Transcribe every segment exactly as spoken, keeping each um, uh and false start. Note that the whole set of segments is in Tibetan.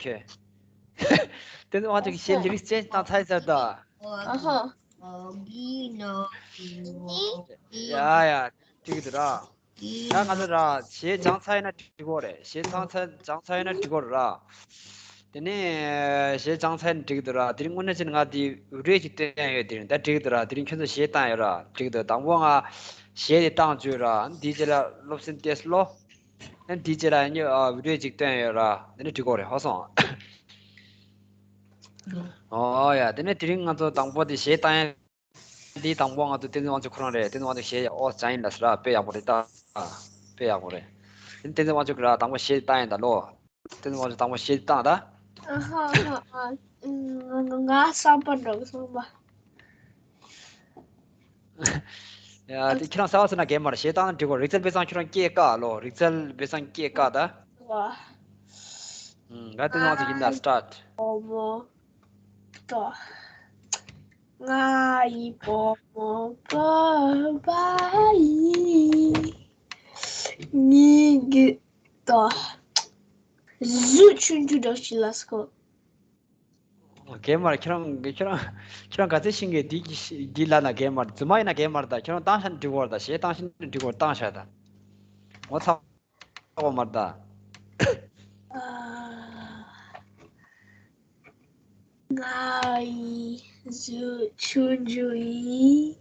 ཁྱོད། བསྟན་འཛིན་དབང་ཕྱུག་གིས་གཞས་ལི་རིག་ཅན་བཏང་ཚར་ཚར་ད། ཨ་ཧ། ཡ་ཡ། འགྲིག་གི་འདུག་ར། ད་ང་ཚོ་ར་གཞས་སྦྱངས་ཚར་ཡིན་ན་འགྲིག་གོ་རེད། གཞས་ཚང་ཚར་སྦྱངས་ཚར་ཡིན་ན་འགྲིག་གོ་ར། དེ་ནས་གཞས་སྦྱངས་ཚར་ཡིན་ན་འགྲིག་གི་འདུག་ར། དེ་རིང་དངོས་གནས་བྱས་ན་ང་དེ་བི་ཌི་ཡོ་ཅིག་བསྟན་ཡོད། དེ་རིང་ད་འགྲིག་གི་འདུག་ར། དེ་རིང་ཁྱོད་ཚོ་གཞས་བཏང་ཡོད་ར། འགྲིག་གི་འདུག་དང་པོ་ང་གཞས་དེ་བཏང་བཅུག་ར། འདིའི་རྗེས་ལ་སློབ་ཚན་ཏོག་ཙམ་ཀློག་ཨ་འདིའི་རྗེས་ལ་ཡང་ཨ་བི་ཌི་ཡོ་ཅིག་བཏོན་ཡོད་ར། འདི་ནི་འགྲིག་གོ་རེད། ཧ་སོང་། ཨོ་ཡ། དེ་ནས་དེ་རིང་ང་ཚོ་དང་པོ་དེ་གཞས་བཏང་ཡ། འདིའི་དང་པོ་ང་ཚོ་བསྟན་འཛིན་དབང་ཕྱུག་ཁོ་རང་རེད། བསྟན་འཛིན་དབང་ཕྱུག་གཞས་ཡ་ཨོ་སྦྱངས་ཡིན་ལ་ཟེར་ར། དཔེ་ཡག་པོ་རེད་ད། དཔེ་ཡག་པོ་རེད། དེ་ནས་བསྟན་འཛིན་དབང་ཕྱུག་གིས་ར་དང་པོ་གཞས་བཏང་ཡིན་ད་ལོ། བསྟན་འཛིན་དབང་ཕྱུག་དང་པོ་གཞས་བཏང་ད། ཨ་ཧ་ཧ་ཨ། ང་ང་ང་བསམ་པ་འགྲོ་གི་སོང་པ། ཡ་དེ་ཁྱེད་རང་གསར་པ་ཟེར་ན་གལ་མ་རེད། གཞས་བཏང་འགྲིག་གོ། རིག་རྩལ་དཔེ་བཟང་ཁྱོད་རང་སྐད་བཀག་ལོ། རིག་རྩལ་དཔེ་བཟང་སྐད་བཀག་ད། ཝ། ང་བསྟན་འཛིན་དབང་ཕྱུག་ཡིན་ད། སི་ཊར་ཊི། བུ་མོ་ཏོ། ང་ཡི་བུ་མོ་བ་ཡི། ཉིད་ཀྱི་ཏོ། གཟུགས་ཆུང་ཆུང་འདྲ་ཞིག་ལ་སྐོ། གལ་མ་རེད། ཁྱེད་རང་ཁྱེད་རང་ཁྱེད་རང་ག་ཚོད་ཤེས་ཀྱི། འདི་འདི་ལབ་ན་གལ་མ་རེད། རྫུན་མ་ཡིན་ན་གལ་མ་རེད་ད། ཁྱེད་རང་བཏང་ཤག་འགྲིག་གོ་རེད་ད། གཞས་བཏང་ཤག་འགྲིག་གོ་རེད། བཏང་ཤག་ད། ངོ་ཚ་བ་མ་རེད་ད། ཨ། ང་ཡི་གཟུགས་ཆུང་ཆུང་ཡིན།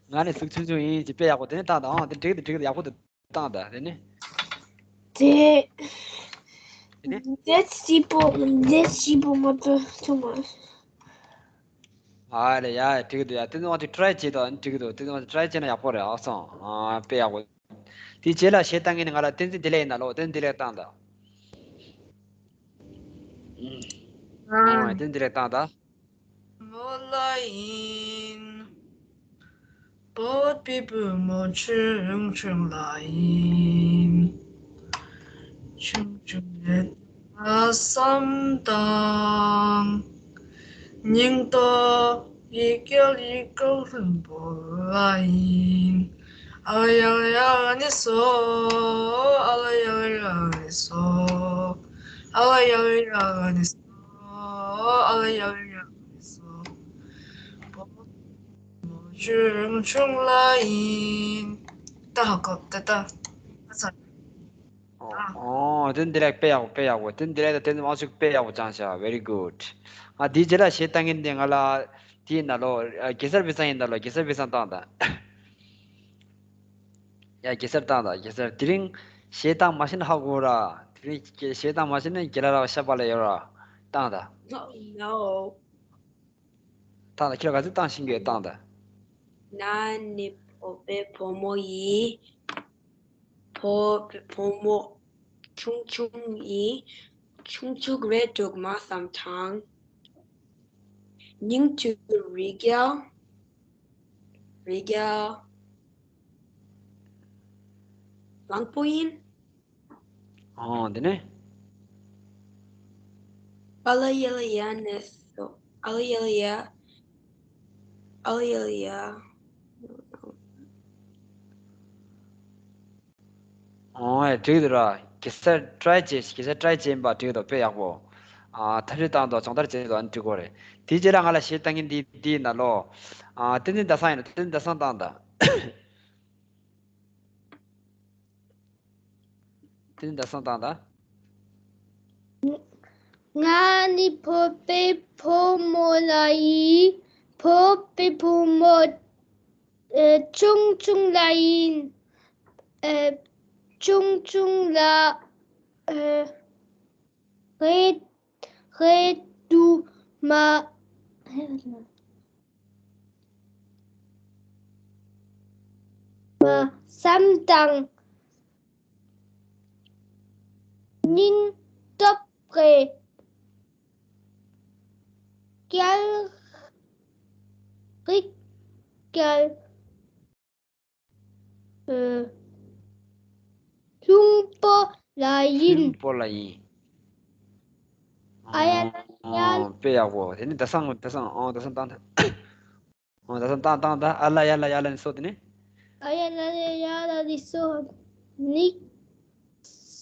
ང་ནི་གཟུགས་ཆུང་ཆུང་ཡིན་གྱི་དཔེ་ཡག་པོ་དེ་ནས་བཏང་དང་། ཨང་དེ་འགྲིག་འདུག་འགྲིག་འདུག་ཡག་པོ་འདུག་བཏང་ད་དེ་ནི། དེ། དེ་ནི། དེ་སྐྱིད་པོ་དེ་སྐྱིད་པོ་མ་གཏོགས་ཐུབ་མ། ཨ་ལེ་ཡ་འགྲིག་འདུག་ཡ། བསྟན་འཛིན་དབང་ཕྱུག་ཊི་རའི་བྱེད་དང་འགྲིག་འདུག་བསྟན་འཛིན་དབང་ཕྱུག་ཊི་རའི་བྱེད་ན་ཡག་པོ་རེད། ཨ་སོང་། ཨ་དཔེ་ཡག་པོ། དེའི་རྗེས་ལ་གཞས་བཏང་མཁན་ནི་ང་ལ་བསྟན་འཛིན་བདེ་ལེགས་ཡིན་ད་ལོ། བསྟན་འཛིན་བདེ་ལེགས་བཏང་ད། ཨ་བསྟན་འཛིན་བདེ་ལེགས་བཏང་ད། མོ་ལ་ཡིན། བོད་པའི་བུ་མོ་ཆུང་ཆུང་ལ་ཡིན། ཆུང་ཆུང་ལས་ལ་བསམ་དང་། སྙིང་སྟོབས་ཡིད་སྐྱོ་ཡིད་སྐྱོ་ལྷུན་པོ་ལ་ཡིན། ཨ་ལ་ཡ་ལ་ཡ་ལ་ནི་སོ། ཨ་ལ་ཡ་ལ་ཡ་ལ་ནི་སོ། ཨ་ལ་ཡ་ལ་ཡ་ལ་ནི་སོ། ཨ་ལ་ཡ་ལ་ཡ་ལ་ནི་སོ། བོད་པའི་བུ་མོ་ཆུང་ཆུང་ལ་ཡིན། ད་ཧ་གོ་ད་ད། ཨ་ཚ། ཨོ། ཨོ། དེ་འདི་ལས་དཔེ་ཡག་པོ། དཔེ་ཡག་པོ། དེ་འདི་ལས་ད་དེ་དབང་ཕྱུག་དཔེ་ཡག་པོ་སྦྱངས་ཤག Very good། ང་དེའི་རྗེས་ལ་གཞས་བཏང་མཁན་དེ་ང་ལ་དེ་ཡིན་ད་ལོ། ཨ་གེ་སར་བི་སང་ཡིན་ད་ལོ། གེ་སར་བི་སང་བཏང་ད། ཡ་གེ་སར་བཏང་ད་གེ་སར། དེ་རིང་གཞས་བཏང་མ་ཤེས་ན་ཧ་གོ་ར། དེ་རིང་གཞས་བཏང་མ་ཤེས་ན་རྒན་ལགས་ར་ཤ་པ་ལ་ཡོད་ར། བཏང་ད། No, no། བཏང་ད། ཁྱེད་ལ་ག་ཚོད་བཏང་ཤེས་ཀྱི་ཡོད། བཏང་ད། ང་ནི་བོད་པའི་བུ་མོ་ཡིན། བོད་པའི་བུ་མོ་ཆུང་ཆུང་ཡིན། ཆུང་ཆུང་རེད་འདུག་མ་བསམ་དང་། སྙིང་རྗེ་རི་རྒྱལ། རི་རྒྱལ་གླང་པོ་ཡིན། ཨོ་དེ་ནས། ཨ་ལ་ཡ་ལ་ཡ་ནས་སོ། ཨ་ལ་ཡ་ལ་ཡ། ཨ་ལ་ཡ་ལ་ཡ། ཨོ་ཡ་འགྲིག་འདུག་ར། གེ་སར་ཊི་རའི་བྱེད། གེ་སར་ཊི་རའི་བྱེད་ཡིན་པ་འགྲིག་འདུག་དཔེ་ཡག་པོ། ཨ་ཐབས་ཤེས་བཏང་འདུག་སྦྱོང་བརྡར་བྱེད་འདུག་ཨ་ནི་འགྲིག་གོ་རེད། དེའི་རྗེས་ལ་ང་ལ་གཞས་བཏང་མཁན་འདི་འདི་ཡིན་ད་ལོ། ཨ་བསྟན་འཛིན་ཟླ་བཟང་ཡིན་ན། བསྟན་འཛིན་ཟླ་བཟང་བཏང་ད། དེ་ནི་ཟླ་བཟང་བཏང་ད། ང་ནི་བོད་པའི་བུ་མོ་ལ་ཡིན། བོད་པའི་བུ་མོ་ཨེ་ཆུང་ཆུང་ལ་ཡིན། ཨེ་ཆུང་ཆུང་ལ་ཨེ་ཧེ་ཧེ་དུ་མ། བསམ་དང་། སྙིང་སྟོབས་རེད། རྒྱལ་རིགས་རྒྱལ། ལྷུན་པོ་ལ་ཡིན། ལྷུན་པོ་ལ་ཡིན། ཨ་ཡ་ལ་ཡ། ཨོ་དཔེ་ཡག་པོ། དེ་ནི་ཟླ་བཟང་ཟླ་བཟང་ཨོ་ཟླ་བཟང་བཏང་ད། ཨོ་ཟླ་བཟང་བཏང་བཏང་ད། ཨ་ལ་ཡ་ལ་ཡ་ལ་ནི་སོ། དེ་ནི། ཨ་ཡ་ལ་ཡ་ལ་ནི་སོ། ནི།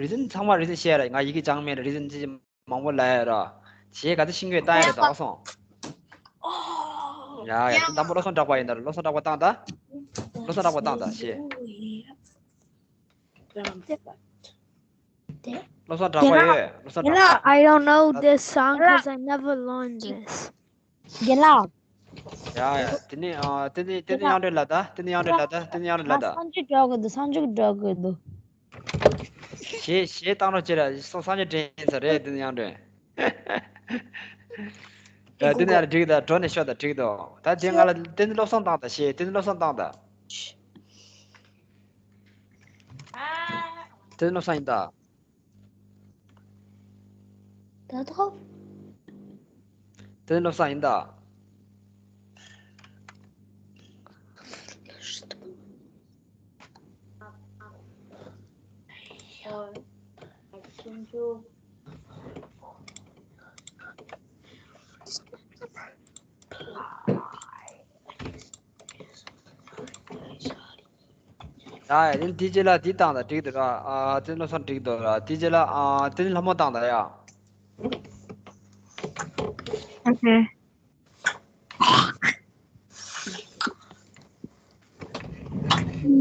རེ་ཟན་ཚང་མ་རེ་ཟན་བཤད་ར། ང་ཡི་གེ་སྦྱང་མེད་ར། རེ་ཟན་ཅི་མང་པོ་ལབ་ཡ་ར། བྱས་ག་ཚོད་ཤེས་ཀྱི་ཡོད་ལྟ་ཡ་ར། ད་ཨོ་སོང་། ཡ་ཡ། དང་པོ་བློ་བཟང་གྲགས་པ་ཡིན་ད་ར། བློ་བཟང་གྲགས་པ་བཏང་ད། བློ་བཟང་གྲགས་པ་བཏང་ད་བྱས། བློ་བཟང་གྲགས་པ་ཡོད། བློ་བཟང་གྲགས་པ། I don't know this song because I never learned this. རྒན་ལགས། ཡ་ཡ། དེ་ནི་ཨ། དེ་ནི་དེ་ནི་དབྱངས་སྒྲོན་ལ་ད། དེ་ནི་དབྱངས་སྒྲོན་ལ་ད། དེ་ནི་དབྱངས་སྒྲོན་ལ་ད། སངས་རྒྱས་འགྲོ་གི་འདུག་སངས་རྒྱས་འགྲོ་གི་འདུག་གཞས་གཞས་བཏང་རོགས་བྱེད་ར། སངས་སངས་རྒྱས་དྲན་ས་རེད། དེ་ནི་དབྱངས་སྒྲོན། ཡ་དེ་ནི་ཡར་འགྲིག་ད། འགྲོ་ནས་ཤོག་ད། འགྲིག་འདུག་ད་དེ་ང་ལ་དེ་ནི་བློ་བཟང་བཏང་ད་གཞས། དེ་ནི་བློ་བཟང་བཏང་ད། དེ་ནི་བློ་བཟང་ཡིན་ད། ད་ཐོ། དེ་ནི་བློ་བཟང་ཡིན་ད། ཆུང་ཆུང་། ཡ་ཡ། དེ་དེའི་རྗེས་ལ་འདི་བཏང་དང་འགྲིག་འདུག་ར། ཨ་དེ་བློ་བཟང་འགྲིག་འདུག་ར། དེའི་རྗེས་ལ་ཨ་དེ་ནི་ལྷ་མོ་བཏང་དང་ཡ། Okay.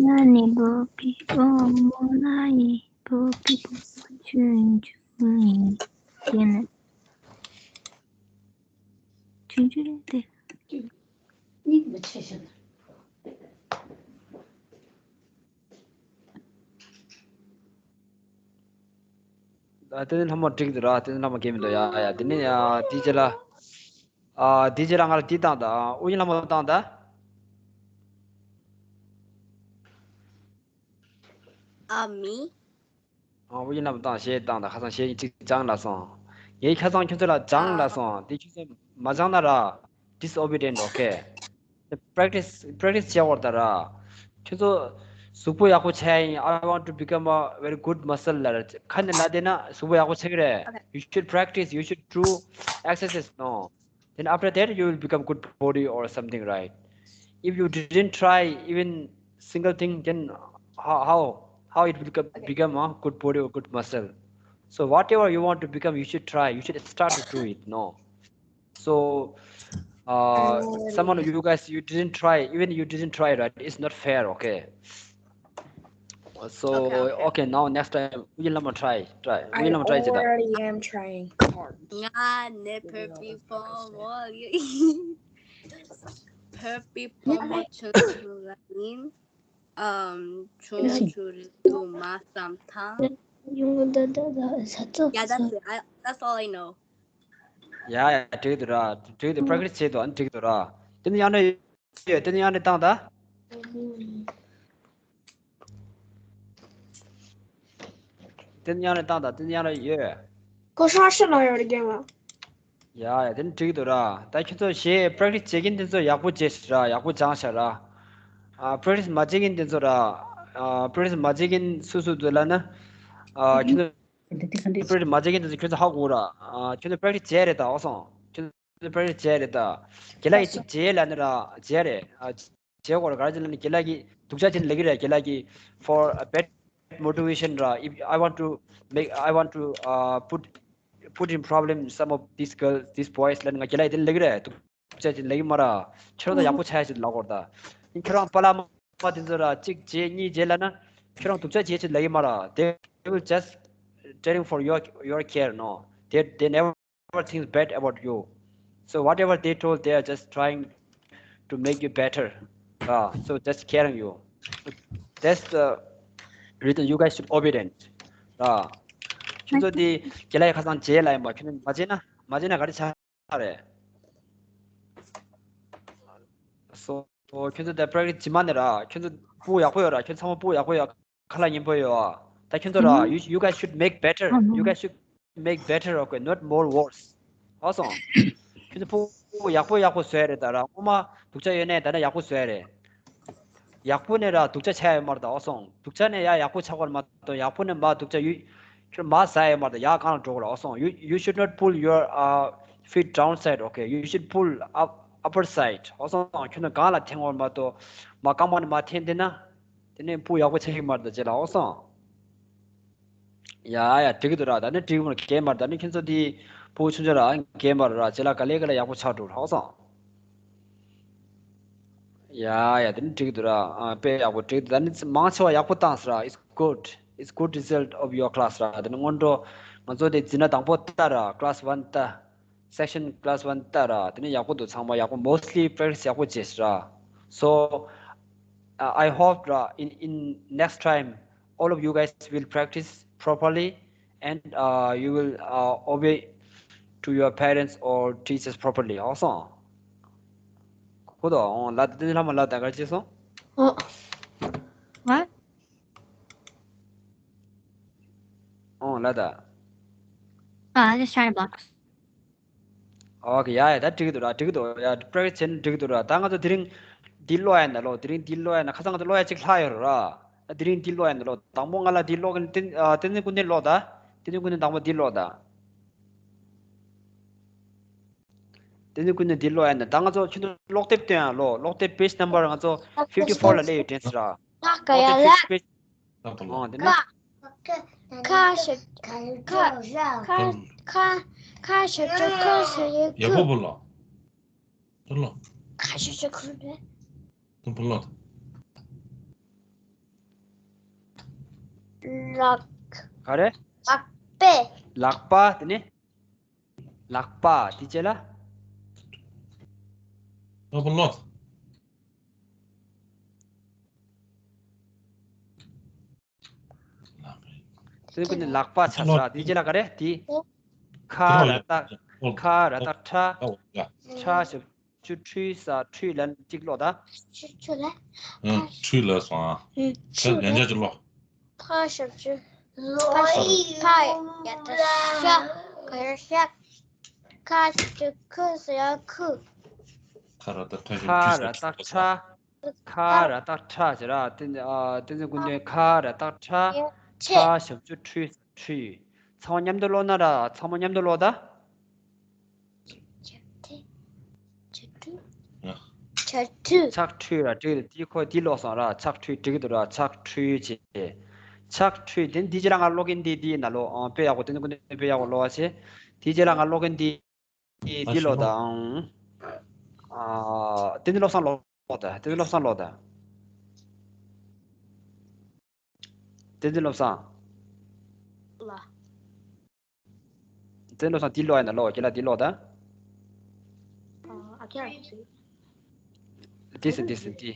ང་ནི་བོད་པའི་བུ་མོ་ལ་ཡིན། བོད་པའི་བུ་མོ་ཆུང་ཆུང་ཡིན། དེ་ནི་ཆུང་ཆུང་རེད་དེ། གཉིད་མི་ཆེ་ཞིང་། ཨ་དེ་ནི་ལྷ་མོ་འགྲིག་འདུག་ར། དེ་ནི་ལྷ་མོ་གལ་མི་འདུག་ཡ་ཡ། དེ་ནི་ཡ་དེའི་རྗེས་ལ། ཨ་དེའི་རྗེས་ལ་ང་ལ་འདི་བཏང་དང་། ཨ་ཨུ་ཡིན་ལྷ་མོ་བཏང་དང་། ཨ་མི། ཨ་ཨུ་ཡིན་ལྷ་མོ་བཏང་། གཞས་བཏང་དང་། ཁ་སང་གཞས་གཅིག་སྦྱངས་ལབ་སོང་། ངས་ཁ་སང་ཁྱོད་ཚོ་ལ་སྦྱངས་ལབ་སོང་། དེ་ཁྱོད་ཚོ་མ་སྦྱངས་ན་ར། Disobedient, okay? Practice, practice བྱེད་དགོས་རེད་ད་ར། ཁྱོད་ཚོ་གཟུགས་པོ་ཡག་པོ་བྱས་ཡིན། I want to become a very good muscle ལབ་ར། ཁ་ནས་ལབ་བསྡད་ན་གཟུགས་པོ་ཡག་པོ་ཆགས་ཀྱི་རེད། Okay. You should practice, you should do exercise, no? Then after that, you will become good body or something, right? If you didn't try even single thing, then how, how, how it will become, Okay. become a good body or good muscle? So whatever you want to become, you should try. You should start to do it, no? So, uh, Oh, someone of you guys, you didn't try, even you didn't try, right? It's not fair, okay? So, Okay, okay. okay, now next time, we will try, try. We I will try, Jida. already am trying hard. ང་ནི་བོད་པའི་བུ་མོ་ཡིན། བོད་པའི་བུ་མོ་ཆུང་ཆུང་ལ་ཡིན། ཨམ། ཆུང་ཆུང་རེད་འདུག་མ་བསམ་ཐང་། ཡོང་ད་ད་ད་ས་ཚོ། Yeah, that's it. I, that's all I know. ཡ་ཡ། འགྲིག་འདུག་ར། འགྲིག་འདུག practice བྱེད་དོ། ཨ་ནི་འགྲིག་འདུག་ར། དེ་ནི་ཡང་ན་ཡོད། དེ་ནི་ཡང་ན་བཏང་ད། དེ་ནི་ཡང་ན་བཏང་ད། དེ་ནི་ཡང་ན་ཡོད། ཁོ་ཧྲ་ཧྲི་ལ་ཡོད་རེད་རྒན་ལགས། ཡ་ཡ། དེ་ནི་འགྲིག་འདུག་ར། ད་ཁྱོད་ཚོ་གཞས་practice བྱེད་མཁན་དེ་ཚོ་ཡག་པོ་བྱས་ཤག་ར། ཡག་པོ་སྦྱངས་ཤག་ར། ཨ་practice མ་བྱེད་མཁན་དེ་ཚོ་ར། ཨ་practice མ་བྱེད་མཁན་སུ་སུ་འདུག་ལབ་ན། ཨ་ཁྱོད་ཚོ་practice མ་བྱེད་མཁན་དེ་ཚོ་ཁྱོད་ཚོ་ཧ་གོ་ར། ཨ་ཁྱོད་ཚོ་practice བྱས་རེད་ད། ཨོ་སོང་། ཁྱོད་ཚོ་practice བྱས་རེད་ད། རྒན་ལགས་ཡིན་གཅིག་བྱས་ལབ་ན་ར་བྱས་རེད། ཨ་བྱས་གོ་ར། ག་རེ་བྱས་ལབ་ན་རྒན་ལགས་ཀྱིས་སྡུག་ཅག་བྱས་ན་ལབ་ཀྱི་རེད། རྒན་ལགས་ཀྱིས་for a bad motivation ར། If I want to make, I want to, uh, put, put in problem some of these girls, these boys ལབ་ན་ང་རྒན་ལགས་ཡིན་དེ་ལབ་ཀྱི་རེད། སྡུག་ཅག་བྱས་ན་ལབ་ཀྱི་མ་ར། ཁྱེད་རང་ད་ཡག་པོ་ཆགས་ཡ་ཆེད་ལབ་གོ་ར་ད། ཁྱེད་རང་པཱ་ལགས་མ་དེ་ཚོ་ར་གཅིག་བྱས་གཉིས་བྱས་ལབ་ན་ཁྱེད་རང་སྡུག་ཅག་བྱས་ཆེད་ལབ་ཀྱི་མ་ར། They will just telling for your, your care, no? They, they never think bad about you. So whatever they told, they are just trying to make you better. Uh, so just caring you. So that's the reason you guys should obedient. Uh, ཁྱོད་ཚོ་དེ་རྒན་ལགས་ཁ་སང་བྱས་ལབ་ཡིན་པ། ཁྱོད་ཚོ་མ་བྱས་ན་མ་བྱས་ན་ག་རེ་ཆགས་རེད། So ཁྱོད་ཚོ་དེ་practice རྗེས་མ་ནས་ར། ཁྱོད་ཚོ་སྤུ་གུ་ཡག་པོ་ཡོད་ར། ཁྱོད་ཚང་མ་སྤུ་གུ་ཡག་པོ་ཡོད། ཁ་ལག་སྙན་པོ་ཡོད། ད་ཁྱོད་ཚོ་ར། you, you guys should make better. You guys should make better, okay, not more worse. ཨོ་སོང་། ཁྱོད་ཚོ་སྤུ་གུ་ཡག་པོ་ཡག་པོ་བཟོས་རེད་ད་ར། སྔོན་མ་སྡུག་ཅག་ཡོད་ནས་ད་ནི་ཡག་པོ་བཟོས་རེད། ཡག་པོ་ནས་ར་སྡུག་ཅག་ཆགས་ཡོད་མ་རེད་ད། ཨོ་སོང་། སྡུག་ཅག་ནས་ཡ་ཡག་པོ་ཆགས་པ་མ་གཏོགས་ཡག་པོ་ནས་མ་སྡུག་ཅག་ཡུ་ཁྱོད་མ་ཟ་ཡོད་མ་རེད་ད། ཡ་གང་ལ་འགྲོ་གི་ར། ཨོ་སོང་། You, you should not pull your, uh, feet downside, okay? You should pull up, upper side. ཨོ་སོང་། ཁྱོད་ནི་གང་ལ་འཐེན་དགོས་མ་གཏོགས་མ་རྐང་པ་ནས་མ་འཐེན་བསྡད་ན་དེ་ནས་སྤུ་གུ་ཡག་པོ་ཆགས་ཀྱི་མ་རེད་ད་ཅེ་ལ། ཨོ་སོང་། ཡ་ཡ། འགྲིག་གི་འདུག་ར། ད་ནི་འགྲིག་གི་མ་རེད། གལ་མ་རེད། ད་ནི་ཁྱོད་ཚོ་དེ་སྤུ་གུ་ཆུང་ཆུང་ར་གལ་མ་རེད་ར། ཅེ་ལ་ག་ལེ་ག་ལེ་ཡག་པོ་ཆགས་འགྲོ་ར། ཨོ་སོང་། ཡ་ཡ། དེ་ནི་འགྲིག་འདུག་ར། ཨ་དཔེ་ཡག་པོ་འགྲིག་འདུག་ད་ནི་མང་ཆེ་བ་ཡག་པོ་བཏང་སོང་ར། It's good, it's good result of your class ར། དེ་ནི་སྔོན་འགྲོ་ང་ཚོ་དེ་འཛིན་གྲྭ་དང་པོ་ལྟ་ར། Class one ལྟ། Section class one ལྟ་ར། དེ་ནི་ཡག་པོ་འདུག་ཚང་མ་ཡག་པོ། Mostly practice ཡག་པོ་བྱས་སོང་ར། So, uh, I hope ར། In, in next time, all of you guys will practice properly and, uh, you will, uh, obey to your parents or teachers properly. ཨོ་སོང་། ཁོ་ཐོ། ཨོ་ལ་དེ་ལྷ་མོ་ལ་ད་ག་ཅི་སོང་། ཨོ། What? ཨོ་ལ་ད། Ah, I just trying to block. Okay, ཡ་ཡ། ད་འགྲིག་འདུག་ར། འགྲིག་འདུག་ཡ་practice བྱས་ན་འགྲིག་འདུག་ར། ད་ང་ཚོ་དེ་རིང་འདི་ཀློག་ཡ་ཡིན་ད་ལོ། དེ་རིང་འདི་ཀློག་ཡ་ན་ཁ་སང་ང་ཚོ་ཀློག་ཡ་གཅིག་ལྷག་ཡོད་ར། དེ་རིང་འདི་ཀློག་ཡ་ཡིན་ལོ། དང་པོ་ང་ལ་འདི་ཀློག་གིན་བསྟན་ཨ་བསྟན་འཛིན་ཀུན་ལྡན་ཀློག་ད། བསྟན་འཛིན་ཀུན་ལྡན་དང་པོ་འདི་ཀློག་ད། བསྟན་འཛིན་ཀུན་ལྡན་འདི་ཀློག་ཡ་ཡིན། ད་ང་ཚོ་ཁྱོད་ཚོ་ཀློག་དེབ་སྟོན་ཡ་ལོ། ཀློག་དེབ་page number ང་ཚོ་fifty four ལ་སླེབས་ཡོད་དྲན་སོང་ར། ཀློག་དེབ་fifty page ཨ་དེ་ནས་ཁ་ཞབས་ཁ་ཁ་ཁ་ཁ་ཞབས་ཀྱུ་ཁུ་ཟེར་ཡོད་ཡག་པོ་ཁུ། བུ་ལོ། བུ་ལོ། ཁ་ཞབས་ཀྱུ་ཁུ་རེད། དུ་བུ་ལོ། ལག་ག་རེ། ལག་པས། ལག་པ་དེ་ནས། ལག་པ་དེ་རྗེས་ལ། དུ་བུ་ལོ། དེ་ཀུན་ནས་ལག་པ་ཆ་ས་དེ་རྗེས་ལ་ག་རེ་དེ། ཁ་ར་བཏགས་ཁ་ར་བཏགས་ཁྲ། ཁྲ་ཞབས་ཀྱུ་ཁྲུ་ས་ཁྲུས་ལན་གཅིག་ཀློག་ད། ཁྲུས་ལན་སོང་ཨ། ཁ་ལན་ཆ་གཅིག་ཀློག་ཁ་ཞབས་ཀྱུ་ཁ་ཞབས་ཁ་ཡ་ད་ཤ་ཁ་ཡ་ཤ། ཁ་ཞབས་ཀྱུ་ཁུ་ས་ཡ་ཁུ། ཁ་ར་བཏགས་ཁྲ་ཞབས་ཀྱུ་ཁྲུས་ས་ཁྲུས་ས་ཁྲ། ཁ་ར་བཏགས་ཁྲ་ཟེར་ར། བསྟན་ཨ་བསྟན་འཛིན་ཀུན་ལྡན་ཁ་ར་བཏགས་ཁྲ། ཁྲ་ཞབས་ཀྱུ་ཁྲུས་ས་ཁྲུས། ཚང་མ་མཉམ་དུ་ཀློག་ན་ར། ཚང་མ་མཉམ་དུ་ཀློག་ད། ཕྱག་ཕྲུག་ཕྱག་ཕྲུག་ཕྱག་ཕྲུག་ཕྱག་ཕྲུག་ར་འགྲིག་གི་འདུག་དེ་ཁོ་དེ་ཀློག་སོང་ར། ཕྱག་ཕྲུག་འགྲིག་གི་འདུག་ར། ཕྱག་ཕྲུག་བྱས། ཕྱག་ཕྲུག་དེ་འདི་རྗེས་ལ་ང་ཀློག་གིན་འདི་འདི་ཡིན་ན་ལོ། ཨང་དཔེ་ཡག་པོ་དེ་ནི་ཀུན་དེ་དཔེ་ཡག་པོ་ཀློག་བ་བྱས། དེ་རྗེས་ལ་ང་ཀློག་གིན་འདི་འདི་འདི་ཀློག་ད། ཨང་ཨ་དེ་ནི་བློ་བཟང་ཀློག་ད། དེ་ནི་བློ་བཟང་ཀློག་ད། བསྟན་འཛིན་བློ་བཟང་། ལ། བསྟན་འཛིན་བློ་བཟང་འདི་ཀློག་ཡ་ན་ཀློག་ཁྱེད་ལ་འདི་ཀློག་ད། ཨ་ཁྱེད་ལ་འདི། འདི་ཟིན་འདི་ཟིན་འདི།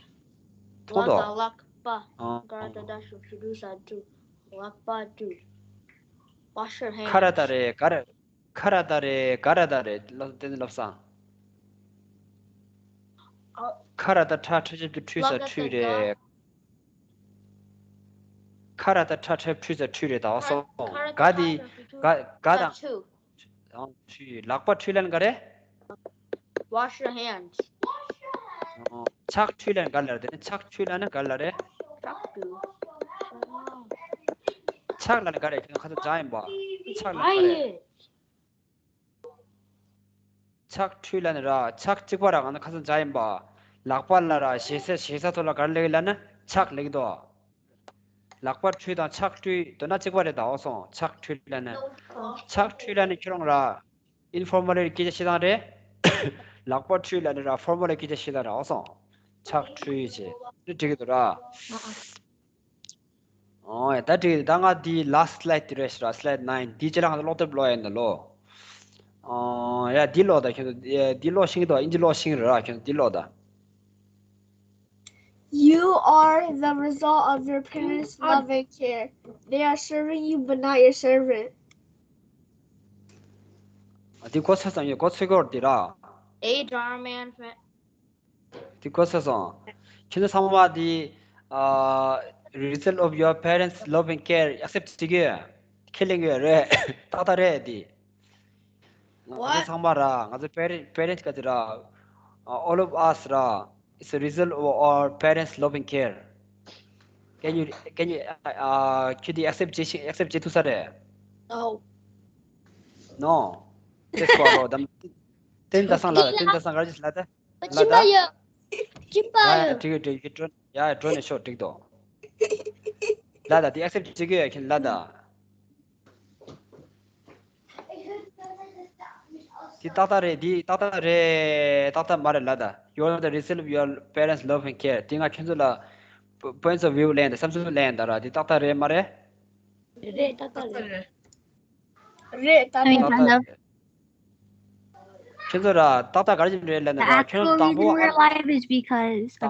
མཐོང་ལག་དོ། ལག་པ། ཨ། ག་ར་ད་ད་ཞབས་ཀྱུ་ཁྲུ་ས་ཁྲུ། ལག་པ་ཁྲུ། Wash your hands. ཁ་ར་ད་རེད་ག་ར། ཁ་ར་ད་རེད་ག་ར་ད་རེད་བསྟན་འཛིན་བློ་བཟང་། ཨ། ཁ་ར་ད་ཁྲ་ཁྲ་ཞབས་ཀྱུ་ཁྲུ་ས་ཁྲུ་རེད། ཁ་ར་ད་ཁྲ་ཁྲ་ཁྲུ་ས་ཁྲུ་རེད་ད་སོང་། ག་དེ་ག་ག་དང་། ཁྲུ། ལག་པ་ཁྲུ་ལན་ག་རེད། Wash your hands. ཕྱག་ཁྲུ་ལན་ག་ལ་རེད། ཕྱག་ཁྲུ་ལན་ག་ལ་རེད། ཕྱག་ལན་ག་རེད། ཁྱོད་ཁ་ཚ་ཇ་ཡིན་པ། ཕྱག་ལན་ག་རེད། ཕྱག་ཁྲུས་ལ་ནི་ར་ཕྱག་གཅིག་པ་ར་ང་ཚོ་ཁ་སང་ཇ་ཡིན་པ། ལག་པ་ལ་ར་ཞེ་ས་ཞེ་ས་ཐོག་ལ་ག་རེ་ལེགས་ལ་ན་ཕྱག་ལེགས་དོ། ལག་པ་ཁྲུས་དང་ཕྱག་ཁྲུས་དོ་ན་གཅིག་པ་རེད་ད་འོ་སོང་། ཕྱག་ཁྲུས་ལ་ནི། ཕྱག་ཁྲུས་ལ་ནི་ཁྱོད་རང་ར་informal སྐད་ཆ་བཤད་སྟངས་རེད། ལག་པ་ཁྲུས་ལ་ནི་ར་formal སྐད་ཆ་བཤད་སྟངས་ར་འོ་སོང་། ཕྱག་ཁྲུས་བྱས་ནི་འགྲིག་གི་འདུག་ར། ཨོ་ཡ་ད་འགྲིག་ད་ང་འདི་last slide དེ་རེད་ཤག་ར། slide nine འདི་རྗེས་ལ་ང་ཚོ་ཀློག་དེབ་ཀློག་ཡ་ཡིན་ད་ལོ། ཨོ་ཡ་འདི་ཀློག་ད་ཁྱོད་ཚོ་འདི་ཀློག་ཤེས་ཀྱི་འདུག་ཨིན་ཇི་ཀློག་ཤེས་ཀྱི་རེད་ར། ཁྱོད་ཚོ་འདི་ཀློག་ད། You are the result of your parents' love and care. They are serving you, but not your servant. འདི་གོ་ཚོད་ཙམ་ཡོད། གོ་ཚོད་སྐོར་འདི་ར། Hey, Jarman. དེ་གོ་ས་སོང་། ཁྱེད་ཚོ་ཚང་མ་དེ་ཨ་result of your parents' love and care accept བྱེད་ཀྱི་ཡོད། ཁས་ལེན་གྱི་ཡོད་རེད། ཏག་ཏག་རེད་དེ། ང་ཚོ་ཚང་མ་ར་ང་ཚོ་parent parents ག་ཚོད་ར། All of us ར། It's a result of our parents' love and care. Can you can you ཨ་ཁྱོད་དེ་accept བྱེད་ཤེས་accept བྱེད་ཐུབ་ས་རེད། No. No. Just for the བསྟན་ཟླ་བཟང་ལ་བསྟན་ཟླ་བཟང་ག་རེ་ལ་ད། སྦྱིན་པ་ཡོད། སྦྱིན་པ་ཡོད། ཡ་ཡ་འགྲིག་གི་འགྲིག་གི་འགྲོ་ཡ་ཡ་འགྲོ་ནས་ཤོག་འགྲིག་དོ། ལ་ད་དེ་accept བྱེད་ཀྱི་ཡོད་ཁྱེད་ལ་ད། དེ་ཏག་ཏག་རེད་དེ་ཏག་ཏག་རེད་ཏག་ཏག་མ་རེད་ལ་ད། You are the result of your parents' love and care. དེ་ང་ཁྱོད་ཚོ་ལ་points of view ལེན་ད་བསམ་ཚུལ་ལེན་ད་ར་དེ་ཏག་ཏག་རེད་མ་རེད། རེད་ཏག་ཏག་རེད། རེད་ད་ཏག་ཏག་རེད། ཁྱོད་ཚོ་ར་ཏག་ཏག་ག་རེ་བྱེད་རེད་ལབ་ན་ར་ཁྱོད་རང་དང་པོ་ཨ་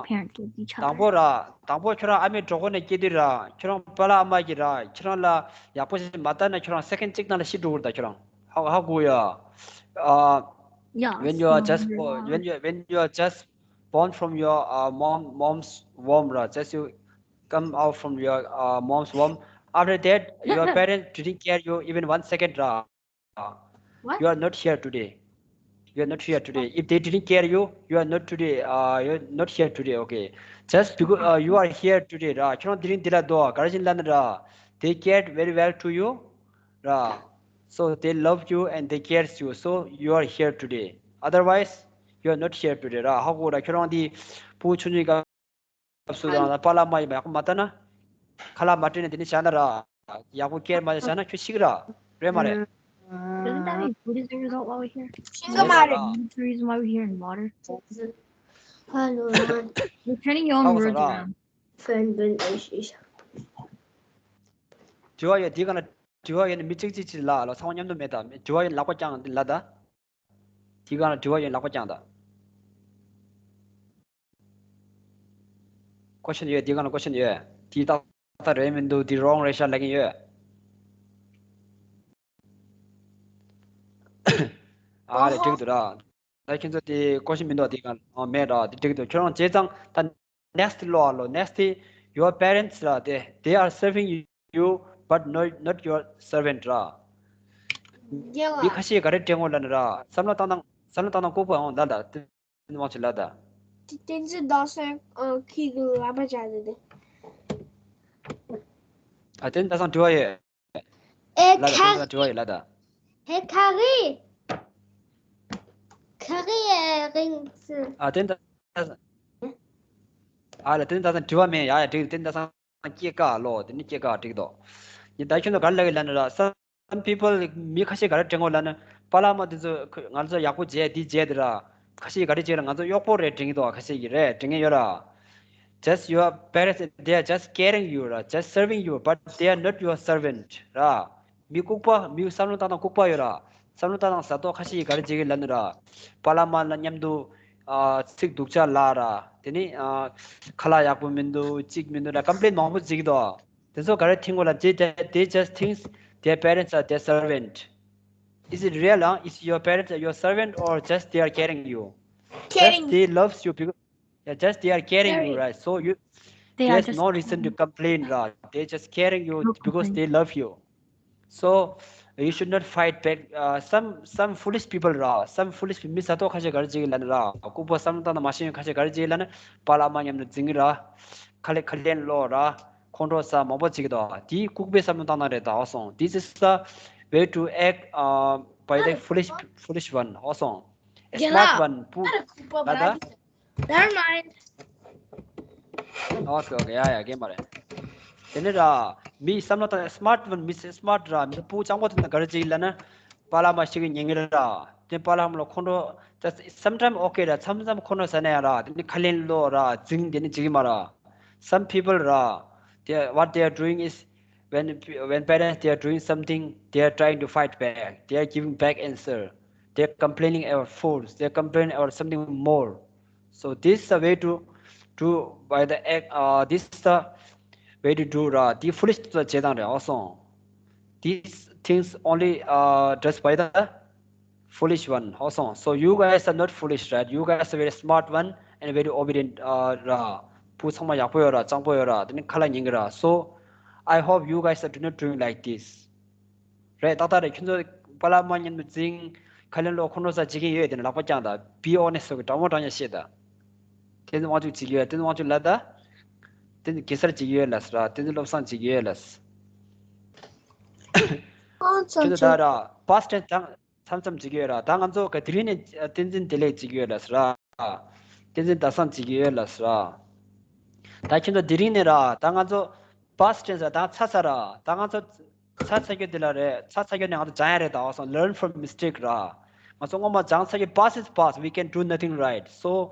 དང་པོ་ར་དང་པོ་ཁྱོད་རང་ཨ་མའི་གྲོད་ཁོག་ནས་སྐྱེས་དུས་ར་ཁྱོད་རང་པཱ་ལགས་ཨ་མ་གིས་ར་ཁྱོད་རང་ལ་ཡག་པོ་ཞིག་མ་ལྟ་ན་ཁྱོད་རང་second གཅིག་ནང་ལ་ཤི་འགྲོ་གི་རེད་ད། ཁྱོད་རང་ཧ་ཧ་གོ་ཡ། ཨ། When you are just born, when you when you are just born from your uh, mom mom's womb, right? Just you come out from your uh, mom's womb. After that, your parents didn't care you even one second, right? What? You are not here today. You are not here today. If they didn't care you, you are not today. Uh, you are not here today. Okay. Just because uh, you are here today, ར། ཁྱོད་རང་དེ་རིང་འདི་ལ་འདུག་ག་རེ་བྱས་ནས་ལབ་ན་ར། They cared very well to you, ར། So they love you and they cares you. So you are here today. Otherwise, you are not here today, ར། ཧ་གོ་ར། ཁྱོད་རང་དེ་ཕྲུ་གུ་ཆུང་ཆུང་ག་སྐབས་སུ་དང་པཱ་ལགས་མ་ཡིན་པ་ཡག་པོ་མ་ལྟ་ན། ཁ་ལག་མ་སྤྲད་ནས་དེ་ནས་བཞག་ན་ར། ཡག་པོ་ཀེར་མ་བྱས་བཞག་ན་ཁྱོད་ཤི་གི་ར། རེད་མ་རེད། Doesn't that mean what is the result while we're here? Doesn't matter. That's the reason why we're here in water. Hello. You're turning your own words around. དྲི་བ་ཡོད་དེའི་སྒང་ལ། དྲི་བ་ཡོད་ན་མི་གཅིག་གཅིག་གཅིག་ལ་ལ་ཚང་མ་མཉམ་དུ་མེད་ད། དྲི་བ་ཡོད་ན་ལག་པ་བརྐྱངས་ལ་ད། དེའི་སྒང་ལ་དྲི་བ་ཡོད་ན་ལག་པ་བརྐྱངས་ད། Question ཡོད། དེའི་སྒང་ལ་question ཡོད། དེ་ཏག་ཏག་རེད་མི་འདུག་དེ་wrong རེད་ཤག་ལབ་མཁན་ཡོད། ཨ་རེད། འགྲིག་འདུག་ར། ད་ཁྱེད་ཚོ་དེ་question མི་འདུག་དེའི་སྒང་ལ། ཨ་མེད་ར། དེ་འགྲིག་འདུག་ཁྱོད་རང་བྱས་ཙང་ད་next ལོ་ཨ་ལོ། Next your parents ར། དེ་they are serving you but not not your servant ར། རྒྱལ་བ། མི་ཁ་ཤས་ག་རེ་དྲན་དགོས་ལབ་ན་ར། བསམ་བློ་བཏང་སྟངས་བསམ་བློ་བཏང་སྟངས་ལྐུགས་པ་འོང་ད་ད། དེ་མང་ཆེ་ལ་ད། དེ་བསྟན་འཛིན་ཟླ་བསང་ཨ་ཁྱེད་ཀྱི་ལག་པ་བྱ་དེ་དེ། ཨ་བསྟན་འཛིན་ཟླ་བསང་དྲི་བ་ཡོད། ཨེ་ལ་ད་ཁ་བསྟན་འཛིན་ཟླ་བསང་དྲི་བ་ཡོད་ལ་ད། ཧེ་ཁ་རི། ཁ་རི་ཨེ་རིང་ཙི། ཨ་བསྟན་འཛིན་ཟླ་བསང་། ཨ་ལ་བསྟན་འཛིན་ཟླ་བསང་དྲི་བ་མེད། ཡ་ཡ་འགྲིག་བསྟན་འཛིན་ཟླ་བསང་། སྐྱེས་ཀ་ལོ། དེ་ནི་སྐྱེས་ཀ་འགྲིག་དོ། ཡིན་ད་ཁྱོད་ཚོ་ག་རེ་ལབ་ཀྱི་ལབ་ན་ར། Some people མི་ཁ་ཤས་ག་རེ་དྲན་དགོས་ལབ་ན། པཱ་ལགས་མ་དེ་ཚོ་ང་ཚོ་ཡག་པོ་བྱས་འདི་བྱས་དེ་ར། ཁ་ཤས་ག་རེ་བྱས་ལ་ང་ཚོ་གཡོག་པོ་རེད་དྲན་གྱི་འདུག་ཁ་ཤས་ཀྱིས་རེད་དྲན་གྱི་ཡོད་ར། Just your parents, they are just caring you ར། Just serving you, but they are not your servant ར། མི་ལྐུགས་པ། མི་བསམ་བློ་བཏང་སྟངས་ལྐུགས་པ་ཡོད་ར། བསམ་བློ་བཏང་སྟངས་ཟ་ཏོག་ཁ་ཤས་ཀྱིས་ག་རེ་བྱེད་ཀྱི་ལབ་ན་ར། པཱ་ལགས་མ་ལ་མཉམ་དུ་ཨ་ཚིག་སྡུག་ཅག་ལབ་ར། དེ་ནི་ཨ་ཁ་ལག་ཡག་པོ་མི་འདུག་གཅིག་མི་འདུག་ལབ་ཀམ་པི་ལེན་མང་པོ་བྱེད་ཀྱི་འདུག་དེ་ཚོ་ག་རེ་ཐིང་གོ་ལ། They they just think their parents are their servant. Is it real, huh? Is your parents are your servant or just they are caring you? Just caring. They loves you because, yeah, just they are caring you, caring, right? So you, they are there's just no reason to complain, right? They just caring you, no complain, because they love you. So you should not fight back. Uh, some some foolish people, uh, some foolish people མི་ཟ་ཏོག་ཁ་ཤས་ག་རེ་བྱེད་ཀྱི་ལབ་ན་ར། ལྐུགས་པ་བསམ་བློ་བཏང་ན་མ་ཤེས་ཁ་ཤས་ག་རེ་བྱེད་ཀྱི་ལབ་ན། པཱ་ལགས་མ་མཉམ་དུ་འཛིང་གི་ར། ཁ་ལེ་ཁ་ལེན་ལོ་ར། ཁོང་ཁྲོ་ཟ་མང་པོ་བྱེད་ཀྱི་འདུག་དེའི་ལྐུགས་པའི་བསམ་བློ་བཏང་སྟངས་རེད་ད། ཨོ་སོང་། This is the way to act, uh, by the foolish, foolish one. ཨོ་སོང་། A smart one. པུ་ད་ད། Never mind. Okay, okay. ཡ་ཡ་རྒན་མ་རེད། དེ་ནི་ར། མི་བསམ་བློ་བཏང་། smart one, མི་smart ར། མི་སྤུ་གཙང་པོ་དེ་ན་ག་རེ་བྱེད་ཀྱི་ལབ་ན། པཱ་ལགས་མ་ཤི་གི་ཉན་གི་ར། དེ་པཱ་ལགས་མ་ལ་ཁོང་ཁྲོ། Sometimes okay ར། མཚམས་མཚམས་ཁོང་ཁྲོ་ཟ་ན་ཡང་ར། དེ་ནི་ཁ་ལེན་ལོ་ར། འཛིང་དེ་ནི་བྱེད་ཀྱི་མ་ར། Some people ར། They, what they are doing is, when when parents they are doing something, they are trying to fight back. They are giving back answer. They are complaining about food. They are complaining about something more. So this is a way to do by the act. Uh, this is the way to do, uh, the foolish བྱེད་སྟངས་རེད། ཨོ་སོང་། These things only, uh, does by the foolish one. ཨོ་སོང་། So you guys are not foolish, right? You guys are very smart one and very obedient, uh, ར། བུ་ཚང་མ་ཡག་པོ་ཡོད་ར། གཙང་པོ་ཡོད་ར། དེ་ནི་ཁ་ལག་ཉན་གི་ར། So I hope you guys are do not doing like this. རེད། ཏག་ཏག་རེད། ཁྱོད་ཚོ་པཱ་ལགས་མ་མཉམ་དུ་འཛིང་། ཁ་ལེན་ལོ། ཁོང་ཁྲོ་ཟ་བྱེད་ཀྱི་ཡོད། དེ་ནི་ལག་པ་བརྐྱངས་ད། Be honest. Okay, དྲང་མོ་དྲང་ཡ་བཤད་ད། བསྟན་འཛིན་དབང་ཕྱུག་བྱེད་ཀྱི་ཡོད། བསྟན་འཛིན་དབང་ཕྱུག་ལབ་ད། བསྟན་འཛིན་གེ་སར་བྱེད་ཀྱི་ཡོད་ལབ་ས་ར། བསྟན་འཛིན་བློ་བཟང་བྱེད་ཀྱི་ཡོད་ལབ་ས། ཁྱོད་ཚོ་ད་ར། Past tense དང་མཚམས་མཚམས་བྱེད་ཀྱི་ཡོད་ར། ད་ང་ཚོ་ག་དེ་རིང་ནས་བསྟན་འཛིན་བདེ་ལེགས་བྱེད་ཀྱི་ཡོད་ལབ་ས་ར། བསྟན་འཛིན་ཟླ་བཟང་བྱེད་ཀྱི་ཡོད་ལབ་ས་ར། ད་ཁྱོད་ཚོ་དེ་རིང་ནས་ར། ད་ང་ཚོ་past tense ར། ད་ཚར་ཚར་ར། ད་ང་ཚོ་ཚར་ཚར་རྒྱུ་དེ་ལ་རེད། ཚར་ཚར་རྒྱུ་ནས་ང་ཚོ་སྦྱང་ཡ་རེད། ད་ཨོ་སོང་། Learn from mistake ར། ང་ཚོ་སྔོན་མ་སྦྱང་ཚར་རྒྱུ། Past is past, we can do nothing, right? So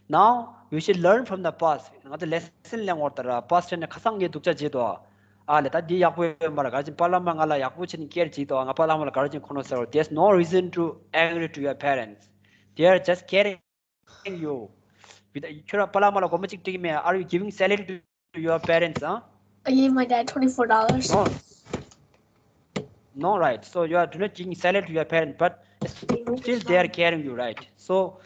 now we should learn from the past. ང་ཚོ་lesson ལེན་དགོས་རེད་ད་ར། Past tense ནས་ཁ་སང་ངས་སྡུག་ཅག་བྱས་འདུག་ཨ་ལས། ད་འདི་ཡག་པོ་ཡོད་མ་རེད། ག་རེ་བྱས་པཱ་ལགས་མ་ང་ལ་ཡག་པོ་བྱས་ནས་care བྱས་འདུག་ང་པཱ་ལགས་མ་ལ་ག་རེ་བྱས་ཁོང་ཁྲོ་ཟ་རོགས། There's no reason to angry to your parents. They are just caring you. ཁྱོད་ར་པཱ་ལགས་མ་ལ་སྒོར་མོ་གཅིག་སྤྲད་ཀྱི་མེད། Are you giving salary to your parents, huh? I gave my dad twenty-four dollars. No. No, right. So you are do not giving salary to your parents, but still they are caring you, right? So